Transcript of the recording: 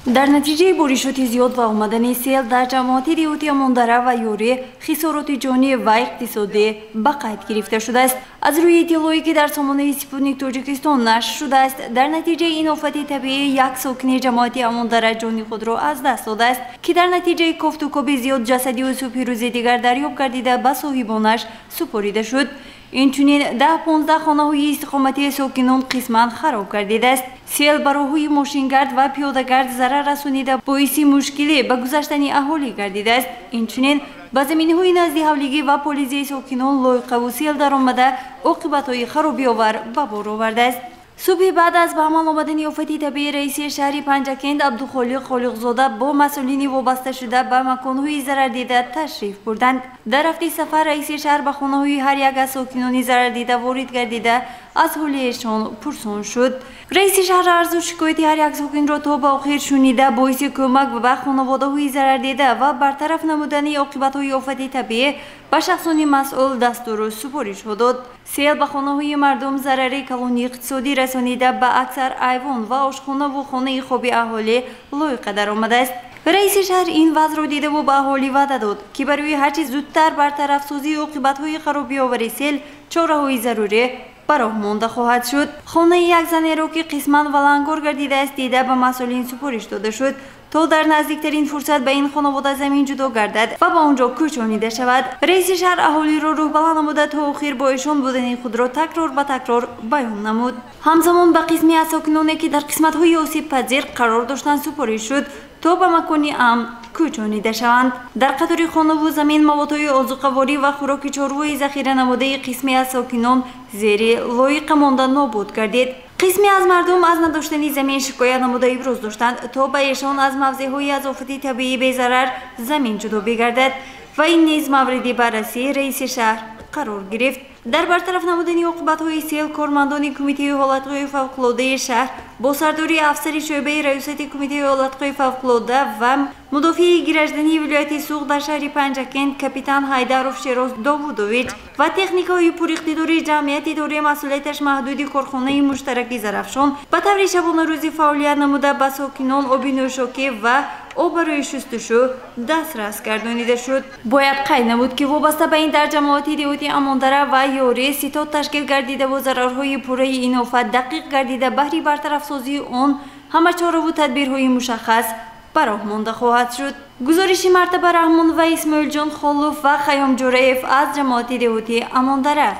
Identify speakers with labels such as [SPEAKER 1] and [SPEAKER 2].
[SPEAKER 1] Дар натиҷаи боришоти зиёд ва омадани сел дар ҷамоати деҳоти Амондара ва Ёрӣ хисороти ҷонӣ ва иқтисодӣ ба қайд гирифта шудааст. Аз рӯи иттилоъе, ки дар сомонаи Спутник Тоҷикистон нашр шудааст, дар натиҷаи ин офати табиӣ як сокини ҷамоати Амондара ҷони худро аз даст додааст, ки дар натиҷаи кофтукоби зиёд ҷасади ӯ субҳи рӯзи дигар дарёб гардида, ба соҳибонаш супорида шуд. Инчунин 10-15 хонаҳои истиқоматии сокинон қисман хароб гардидааст. Сел ба роҳҳои мошингард ва пиёдагард зарар расонида, боиси мушкилӣ ба гузаштани аҳолӣ гардидааст. Инчунин ба заминиҳои назди ҳавлигӣ ва полизии сокинон лойқаву сел даромада, оқибатҳои харобиовар ба бор овардааст. Субҳи баъд аз ба амал омадани офати табиӣ раиси шаҳри Панҷакент Абдухолиқ Холиқзода бо масъулини вобасташуда ба маконҳои зарардида ташриф бурданд. Дар рафти сафар раиси шаҳр ба хонаҳои ҳар як аз сокинони зарардида ворид гардида, аз ҳоли эшон пурсон шуд. Раиси шаҳр арзу шикояти ҳар як сокинро то ба охир шунида, боиси кӯмак ба хонаводаҳои зарардида ва бартараф намудани оқибатҳои офати табиӣ ба шахсони масъул дастуру супоришҳо дод. Сел ба хонаҳои мардум зарари калони иқтисодӣ расонида, ба аксар айвон ва ошхонаву хонаи хоби аҳолӣ лойқа даромадааст. Раиси шаҳр ин вазъро дидаву ба аҳолӣ ваъда дод, ки барои ҳарчи зудтар бартарафсозии оқибатҳои харобиовари сел чораҳои зарурӣ ба роҳ монда хоҳад шуд. Хонаи як занеро, ки қисман валангор гардидааст, дида, ба масъулин супориш дода шуд, то дар наздиктарин фурсат ба ин хонавода замин ҷудо гардад ва ба он ҷо кӯчонида шавад. Раиси шаҳр аҳолиро рӯҳбаланд намуда, то охир бо эшон будани худро такрор ба такрор баён намуд. Ҳамзамон ба қисме аз сокиноне, ки дар қисматҳои осебпазир қарор доштанд, супориш шуд, то ба макони амн кӯчонида шаванд. Дар қатори хонаву замин маводҳои озуқаворӣ ва хӯроки чорвои захира намудаи қисме аз сокинон зери лоиқа монда нобуд гардид. Қисме аз мардум аз надоштани замин шикоят намуда, иброз доштанд, то ба эшон аз мавзеъҳои аз офати табиӣ безарар замин ҷудо бигардад ва ин низ мавриди баррасии раиси шаҳр қарор гирифт. Дар бартараф намудани оқибатҳои сел кормандони Кумитаи ҳолатҳои фавқулодаи шаҳр бо сардории афсари шӯъбаи раёсати Кумитаи ҳолатҳои фавқулода ва мудофиаи граждании вилояти Суғд дар шаҳри Панҷакент капитан Ҳайдаров Шероз Довудович ва техникаҳои пуриқтидори ҷамъияти дораи масъулияташ маҳдуди корхонаи муштараки Зарафшон ба таври шабонарӯзӣ фаъолият намуда, ба сокинон оби нӯшокӣ ва об барои шустушӯ дастрас гардонида шуд. Бояд қайд намуд, ки вобаста ба ин дар ҷамоати деҳоти Амондара ва Ёрӣ ситод ташкил гардидаву зарарҳои пурраи ин офат дақиқ гардида, баҳри бартарафсозии он ҳама чораву тадбирҳои мушаххас ба роҳ монда хоҳад шуд. Гузориши Мартаба Раҳмон ва Исмоилҷон Холов ва Хайём Ҷӯраев аз ҷамоати деҳоти Амондара.